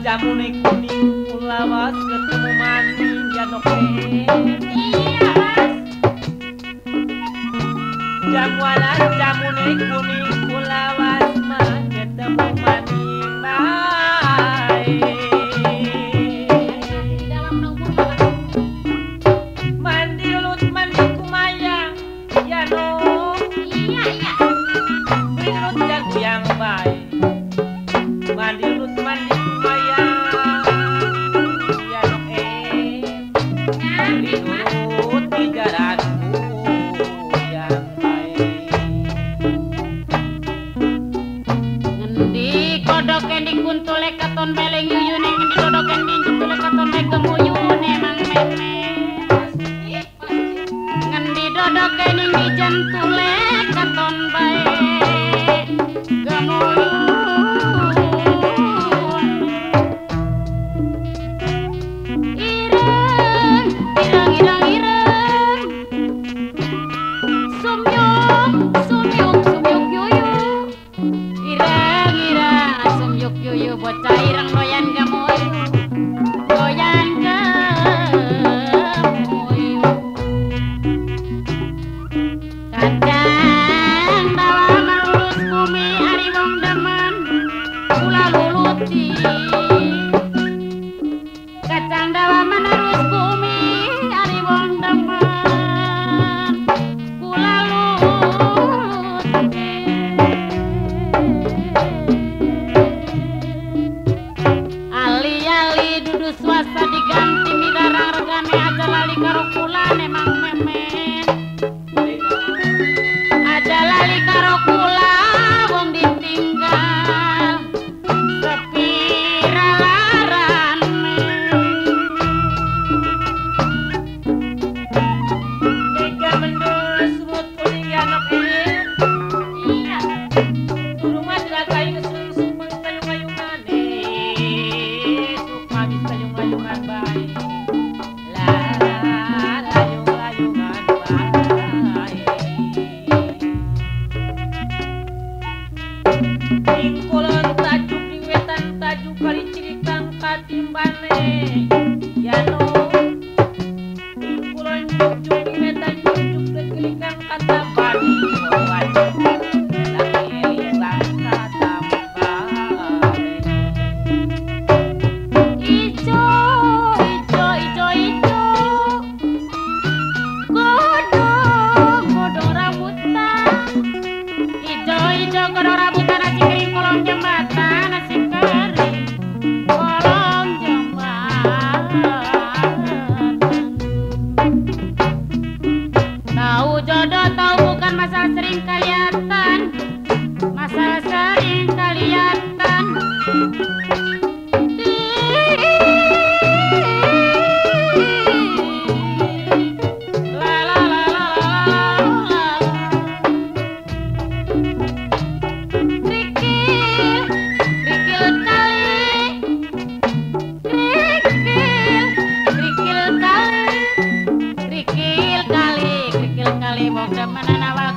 jamune kuning kulawas ketemu maning ya noke. Iya Mas. Jamu alas jamune kuning kulawas mah ketemu maning bae. Di dalam nunggu malah. Mandi lut mandi kumayang ya no. Iya iya. Beli lut jago yang bae. Mandi lut mandi kumayang ya noke. Cantik Mas. Nurut di jalanku yang bae. Ngendi kodoke di kuntule katon beleng yuyune, ngendi kodoke di jentule katon bae gemuyune Mang Meme. Ngendi dodoke ning di jentule katon bae gemuyun. Ireng, ireng, ireng, ireng. Sumyuk, sumyuk, sumyuk yuyu. Ireng, ireng, sumyuk yuyu bocah ireng doyan gemuyu. Doyan gemuyu. Kacang dawa melulus bumi ari wong demen kula luluti. Kacang dawa menerus bumi ari wong demen kula luluti. Ali-ali dudu swasta diganti midarang regane aja lali karo kula Mang Memen. Aja lali karo kula wong ditinggal sepira larane. Mega mendul semut kuning ya noke. Iya. Durung madrasah ingsun sumeng kayung-kayungane. Sukmamis kayung-kayungan bae. La layung-layungan bae. Ing kulon tajuk ing wetan tajuk kali cilik kang katimbane. Ya no. Ing kulon juk ing wetan juk cilik kang katambane. Laki kang katambane. Ijo, ijo, ijo, ijo. Godhong, godhong rambutan. Ijo, ijo, godhong rambutan nasi kering kolong jembatan, nasi kering kolong jembatan. Tahu jodoh tahu bukan masalah sering kelihatan, masalah sering kelihatan. La la la la la la. Krikil, krikil kali. Krikil, krikil kali. Krikil kali, krikil kali wong demenan awak